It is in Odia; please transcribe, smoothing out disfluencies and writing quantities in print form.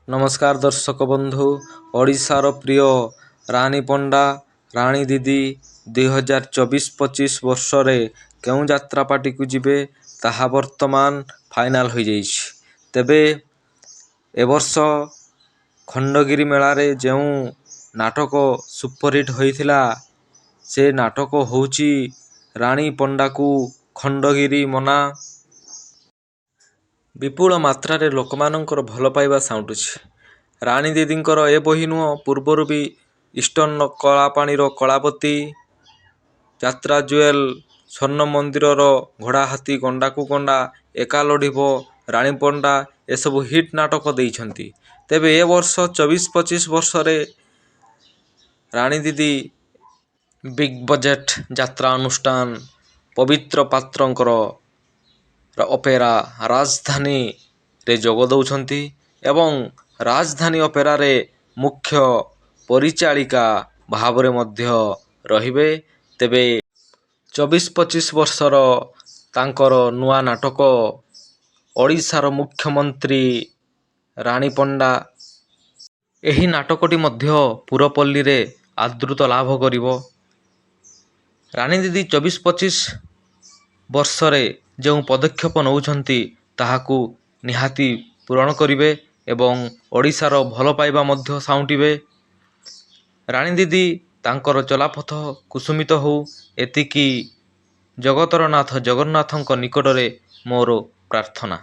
ନମସ୍କାର ଦର୍ଶକ ବନ୍ଧୁ, ଓଡ଼ିଶାର ପ୍ରିୟ ରାନୀ ପଣ୍ଡା, ରାଣୀ ଦିଦି 2024-25 ବର୍ଷରେ କେଉଁ ଯାତ୍ରା ପାର୍ଟିକୁ ଯିବେ ତାହା ବର୍ତ୍ତମାନ ଫାଇନାଲ ହୋଇଯାଇଛି। ତେବେ ଏବର୍ଷ ଖଣ୍ଡଗିରି ମେଳାରେ ଯେଉଁ ନାଟକ ସୁପରହିଟ୍ ହୋଇଥିଲା, ସେ ନାଟକ ହେଉଛି ରାଣୀ ପଣ୍ଡାକୁ ଖଣ୍ଡଗିରି ମନା। ବିପୁଳ ମାତ୍ରାରେ ଲୋକମାନଙ୍କର ଭଲ ପାଇବା ସାଉଁଟୁଛି। ରାଣୀ ଦିଦିଙ୍କର ଏ ବହି ନୁହଁ, ପୂର୍ବରୁ ବି ଇଷ୍ଟର୍ଣ୍ଣ କଳାପାଣିର କଳାବତୀ, ଯାତ୍ରା ଜୁଏଲ, ସ୍ୱର୍ଣ୍ଣ ମନ୍ଦିରର ଘୋଡ଼ା ହାତୀ ଗଣ୍ଡାକୁ ଗଣ୍ଡା ଏକା ଲଢ଼ିବ ରାଣୀ ପଣ୍ଡା ଏସବୁ ହିଟ୍ ନାଟକ ଦେଇଛନ୍ତି। ତେବେ ଏ ବର୍ଷ 24-25 ବର୍ଷରେ ରାଣୀ ଦିଦି ବିଗ୍ ବଜେଟ୍ ଯାତ୍ରା ଅନୁଷ୍ଠାନ ପବିତ୍ର ପାତ୍ରଙ୍କର ଅପେରା ରାଜଧାନୀରେ ଯୋଗ ଦେଉଛନ୍ତି ଏବଂ ରାଜଧାନୀ ଅପେରାରେ ମୁଖ୍ୟ ପରିଚାଳିକା ଭାବରେ ମଧ୍ୟ ରହିବେ। ତେବେ 24-25 ବର୍ଷର ତାଙ୍କର ନୂଆ ନାଟକ ଓଡ଼ିଶାର ମୁଖ୍ୟମନ୍ତ୍ରୀ ରାଣୀ ପଣ୍ଡା, ଏହି ନାଟକଟି ମଧ୍ୟ ପୁରପଲ୍ଲୀରେ ଆଦୃତ ଲାଭ କରିବ। ରାଣୀ ଦିଦି 24-25 ବର୍ଷରେ ଯେଉଁ ପଦକ୍ଷେପ ନେଉଛନ୍ତି, ତାହାକୁ ନିହାତି ପୂରଣ କରିବେ ଏବଂ ଓଡ଼ିଶାର ଭଲ ପାଇବା ମଧ୍ୟ ସାଉଁଟିବେ। ରାଣୀ ଦିଦି ତାଙ୍କର ଚଲାପଥ କୁସୁମିତ ହେଉ, ଏତିକି ଜଗତର ନାଥ ଜଗନ୍ନାଥଙ୍କ ନିକଟରେ ମୋର ପ୍ରାର୍ଥନା।